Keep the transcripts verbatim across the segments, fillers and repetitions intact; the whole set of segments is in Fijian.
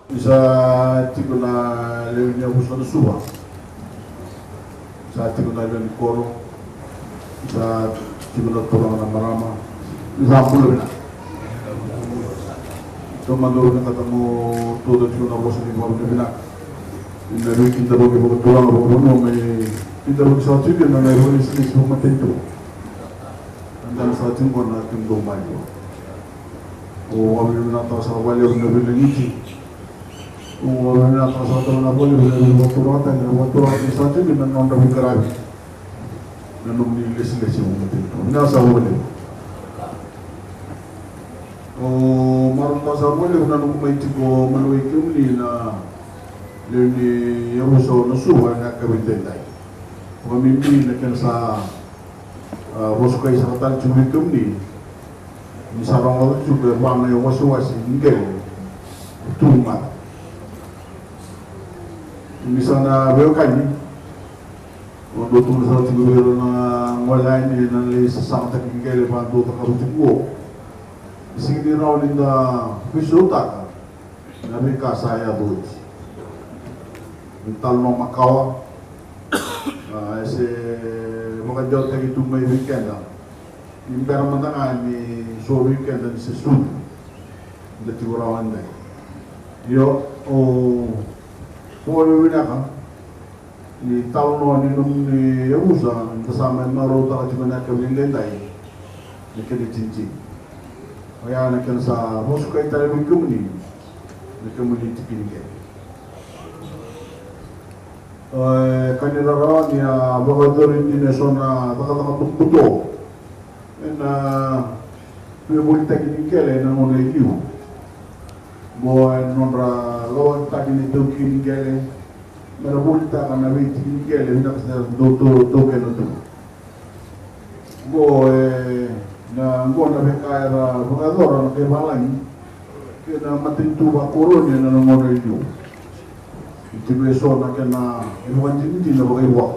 Ni sa tiko na lewe ni yavusa na Suva, ni sa tiko na lewe ni koro, ni sa tiko na turaga na marama, ni sa bula vinaka. Taumada au vinakata mo tuda tiko na vosa ni vakavinavinaka. Ni na veikidavaki vakaturaga vakavanua mai kidavaki saka tiko kina na ivakalesilesi vakamatanitu. Eda na saka tiko qo na kemudou maliwa. Au vakavinavinakataka saka vakalevu na veilagiti. Au vakavinavinakataka saka tale ga vakalevu na veivakaturagataki, na vakaturagataki saka tiko kina na nodra veiqaravi. Na nomuni lesilesi vakamatanitu. Vinaka saka vakalevu. Au marautaka saka vakalevu na noqu mai tiko mai vei kemuni na lewe ni yavusa o Nasuva ena yakavi edaidai. Vakabibi na kena sa, a, vosukai saka tale tiko vei kemuni. Ni sa rogoca tiko e va na iwasewase ni qele e tu mada. Ni sa na veiwekani, au dau tukuna sara tiko vei ira na gole yani na lai sasagataki qele va dau cakava tiko qo. Ni sega ni rawa ni da veisautaka na veika sa yaco oti. Ni talanoa makawa, a, e se vakadewataki tu mai vei keda. Ni bera mada ga ni so vei keda ni se sucu. Da tiko rawa edaidai. Io, au vakavinavinaka ni talanoa ni nomuni yavusa, da sa mai marautaka tiko na yakavi edaidai. Ni kena tinitini. Oya na kena sa vosukai tale vei kemuni na kemuni tiki ni qele. E ka ni rarawa ni a vakayacori dina eso na cakacaka butobuto ena veivolitaki ni qele ena gauna e liu. Qo e nodra lawakitaki na itaukei ni qele me ra volitaka na veitiki ni qele vinaka sara dau taukena tu. Qo e na, qo na veika era vakayacora na kai valagi kei na matanitu vakoroni ena gauna e liu. Ni tiko eso na kena ivakadinadina vakaivua.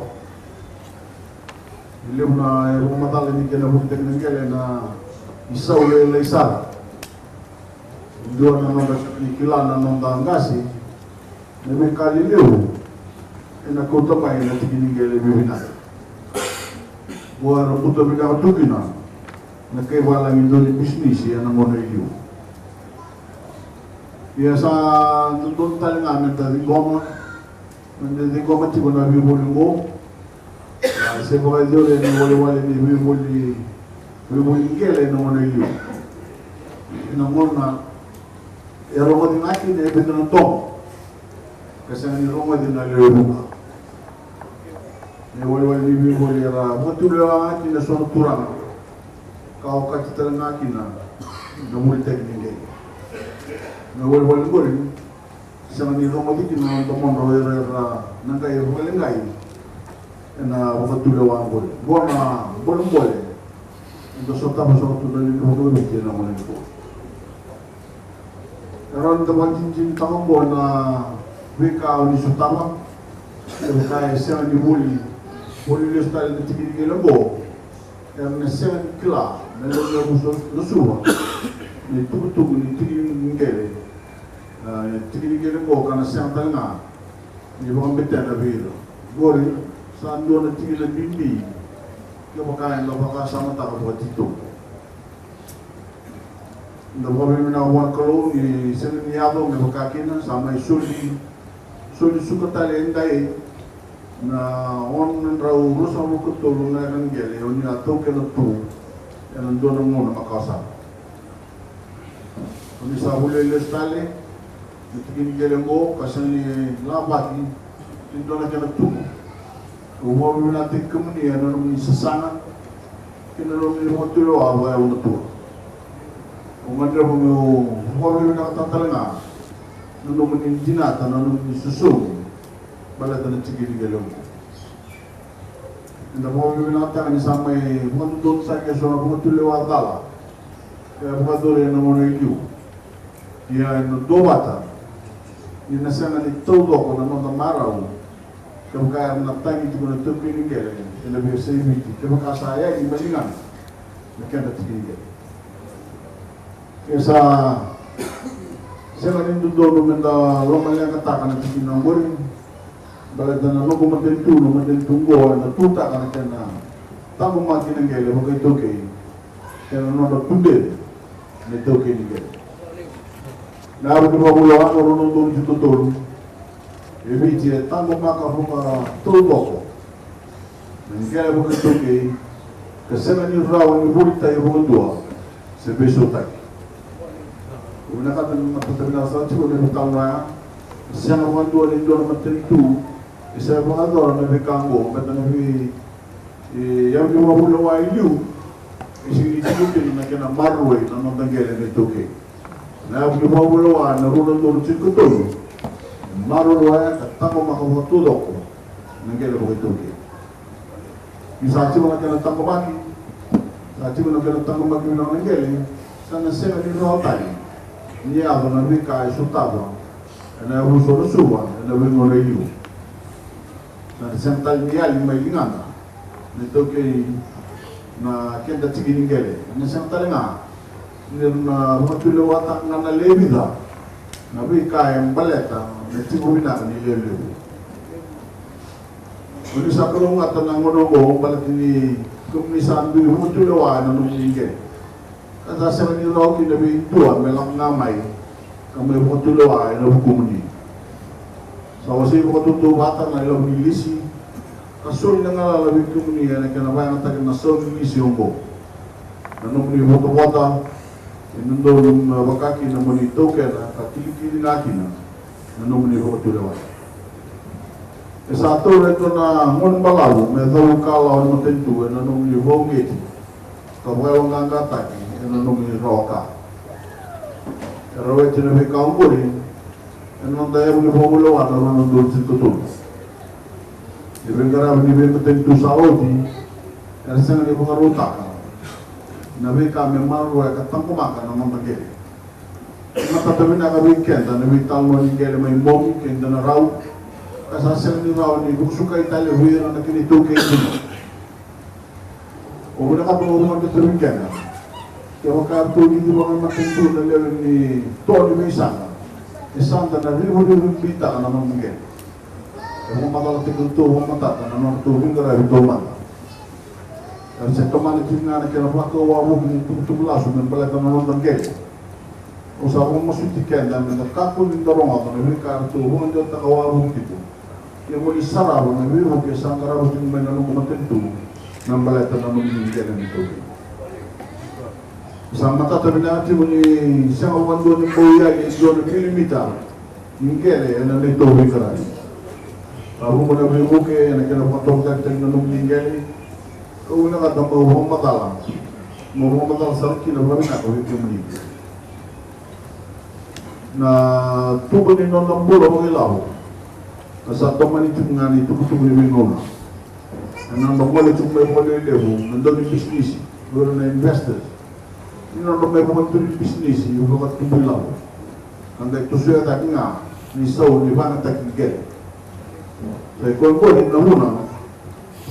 E levu na ivakamacala ni kena volitaki na qele na isau lailai sara. Dua na noda ni kila na noda qase na veika lelevu ena kauta mai na tiki ni qele veivinaka. Qo era buta vinaka tu kina na kai valagi dau ni bisinisi ena gauna e liu. Ia sa dodonu tale ga me da ciqoma, me da ciqoma tiko na veivoli oqo. A, se vakayacori ena iwalewale ni veivoli, veivoli qele ena gauna e liu. Ena gauna e rogoci ga kina e vica na domo, ka sega ni rogoci na lewe vuqa. Na iwalewale ni veivoli era vakatulewa ga kina eso na turaga ka okati tale ga kina na volitaki ni qele. Na iwalewale qori sega ni rogoci kina na domodra o ira era na qai vakaleqai ena vakatulewa qori. Qo na bolebole eda sotava saka tu na lewe ni vanua o Viti ena gauna nikua. E rawa ni da vakadinadinataka qo na veika o ni sotava. Kevaka e sega ni voli, voli lesu tale na tiki ni qele qo, era na sega ni kila na lewe ni yavusa o Suva na itukutuku ni tiki ni qele. A, e tiki ni qele qo ka na sega tale ga ni vakabetena vei ira. Qori sa dua na tikina bibi kevaka eda vakasamataka vakatitobu. Da vakavinavinaka vua na Kalou ni sega ni yaco me vaka kina, sa mai soli, soli suka tale edai na ono na drau ruasagavulu ka tolu na eka ni qele o ni a taukena tu ena dua na gauna makawa sara. O ni sa volia lesu tale na tiki ni qele oqo ka sega ni lavaki ni dua na kena tubu. Au vakavinavinakataki kemuni ena nomuni sasaga kei na nomuni vakatulewa vakayalo na Turaga. Au gadreva meu vakavinavinakataka tale ga na nomuni dinata na nomuni sosomi baleta na tiki ni qele oqo. Eda vakavinavinakataka ni sa mai vakadodonutaki eso na vakatulewa cala e vakayacori ena gauna e liu. Ia ena duavata ni na sega ni taucoko na noda marau kevaka era na tagi tiko na taukei ni qele ena veiyasai Viti, kevaka sa yali mai ligana na kena tiki ni qele. Ia sa, Sega ni dodonu me da lomaleqataka na tikina oqori. Baleta na noqu matanitu, na matanitu oqo, ena tutaka na kena taqomaki na qele vakaitaukei kei na nodra tudei na itaukei ni qele. Na yavu ni vakavulewa na rua na udolu tinikautolu, e Viti e taqomaka vakataucoko na qele vakaitaukei ka sega ni rawa ni volitaki vakadua se veisautaki. Au vinakata me matata vinaka sara tiko na veitalanoa ya. Sega vakadua ni dua na matanitu e sa vakayacora na veika oqo, baleta na vei, e, yavu ni vakavulewa e liu e sega ni tiko kina na kena maroroi na noda qele na itaukei. Na yavu ni vakavulewa na rua na udolu tinikautolu e maroroya ka taqomaka vakataucoko na qele vakaitaukei. Ni sa tiko na kena taqomaki, sa tiko na kena taqomaki vinaka na qele, sa na sega ni rawa tale ni yaco na veika e sotava ena yavusa o Suva ena veigauna e liu. Sa na sega tale ni yali mai ligada na itaukei na keda tiki ni qele. Sa na sega tale ga ni ra na vakatulewataka ga na lewe vica na veika e baleta na tiko vinaka ni lewe levu. Oni sa kalougata na gauna oqo baleta ni kemuni sa dui vakatulewa ena nomuni qele. Ka sa sega ni rawa kina vei dua me lako ga mai ka mai vakatulewa ena vukumuni. Sa wasei vakatautauvata na ilavo ni lisi ka soli na galala vei kemuni ena kena vakayagataki na sau ni lisi oqo. Na nomuni votavota e dodonu me vaka kina mo ni taukena ka kilikili ga kina na nomuni vakatulewa. E sa taura e dua na gauna balavu me cau ikalawa ni matanitu ena nomuni vakauqeti ka vakayaloqaqataki ena nomuni rawa ka. E raweti na veika oqori ena noda yavu ni vakavulewa na rua na udolu tinikatolu. E veiqaravi ni veimatanitu sa oti era sega ni vakarautaka na veika me maroroya ka taqomaka na noda qele. Matata vinaka vei keda na veitalanoa ni qele mai Momi kei Denarau, ka sa sega ni rawa ni vakasukai tale vei ira na kena itaukei kina. Au vinakata meu vakadreta vei keda, kevaka eratou cicivaka na matanitu na lewe ni to ni veisaqa, e sa da na rivorivoritaka na noda qele. E vakamacalataki iratou vakamatata na nodratou veiqaravi taumada. Era se tomana tiko ga na kena vakawavoki ni tukutuku lasu me baleta na noda qele. Au sa vakamasuti keda me da kakua ni da rogoca na veika eratou vakadewataka wavoki tiko. Ia mo ni sarava na veivuke sa qarava tiko mai na noqu matanitu me baleta na nomuni qele ni taukei. Sa matata vinaka tiko ni sega vakadua ni bau yali e dua na milimita ni qele ena neitou veiqaravi. Ka vuqa na veivuke ena kena vakatorocaketaki na nomuni qele. Kau vinakata meu vakamacala, meu vakamacala sara kina vakavinaka vei kemuni. Na tubu ni noda bula vakailavo, ka sa tomani tiko ga ni tukutuku ni veigauna. Na noda gole tiko mai vakalevulevu na dau ni bisinisi, o ira na investors. Ni nodra mai vakaturi bisinisi vakatubu ilavo, ka qai tosoya cake ga ni sau ni vakayagataki ni qele. Sa i koya oqori na vuna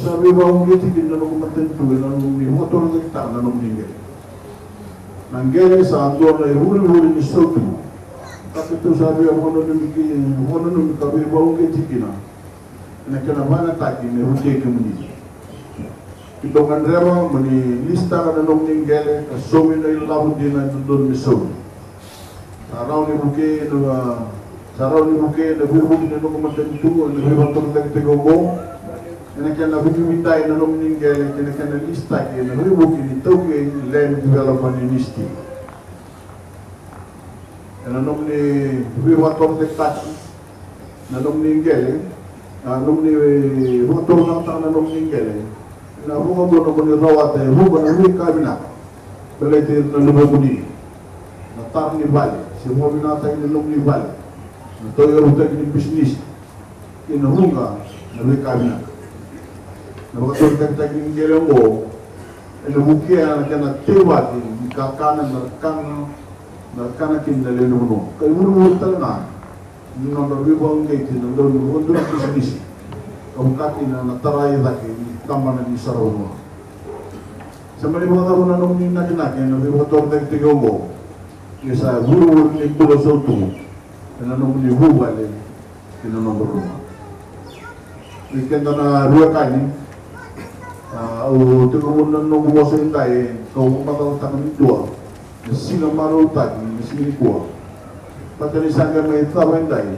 sa veivakauqeti kina na noqu matanitu ena nomuni vakatorocaketaka na nomuni qele. Na qele sa dua na ivurevure ni sautu ka keitou sa via vakananumi ki, vakananumi ka veivakauqeti kina ena kena vakayagataki me vukei kemuni. Keitou gadreva mo ni lisitaka na nomuni qele ka saumi na ilavo dina e dodonu me saumi. Sa rawa ni vukei na, sa rawa ni vukei na veivuke ni noqu matanitu ena veivakatorocaketaki oqo. Ena kena vikividai na nomuni qele kei na kena lisitaki ena veivuke ni itaukei ni Land Development Initiative. Ena nomuni veivakatorocaketaki na nomuni qele, a, nomuni vakatorocaketaka na nomuni qele, ena vuqa dua na nomuni rawata e vuqa na veika vinaka. Baleti ira na luvemuni, na tara ni vale se vakavinakataki ni nomuni vale, na tauyavutaki ni bisinisi, kei na vuqa na veika vinaka. Na vakatorocaketaki ni qele oqo ena vukea na kena teivaki ni kakana, na kakana, na kakana kina na lewe ni vanua. Ka ivurevure tale ga ni nodra veivakauqeti na dau ni vakaduri bisinisi ka vaka kina na tarai cake ni tabana ni saravanua. Se mani vakacava na nomuni nakinaki ena veivakatorocaketaki oqo, Ni sa vuravura ni bula sautu ena nomuni vuvale kei na nomu ruma. Vei keda na veiwekani, a, au tekivu na noqu vosa edai, kau vakamacalataka ni dua na siga marautaki na siga nikua. Baleta ni sa qai mai cava edai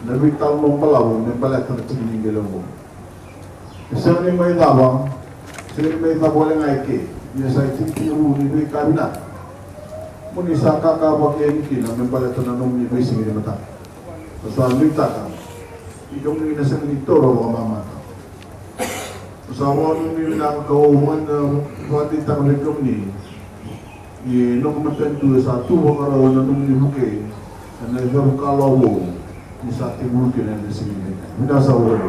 na veitalanoa balavu me baleta na tiki ni qele oqo. E sega ni mai cava, sega ni mai cava wale ga eke, ia sa itikotiko ni veika vinaka. Mo ni sa kakavaki yani kina me baleta na nomuni veisiga ni mataka. Au sa nuitaka ni kemuni na sega ni toro vakamamata. Au sa vakanuinui vinaka ka au vakadeitaka vei kemuni ni noqu matanitu e sa tu vakarau ena nomuni vukei ena icavukalawa vou ni sa tekivu kina ena siga ni. Vinaka sa vou.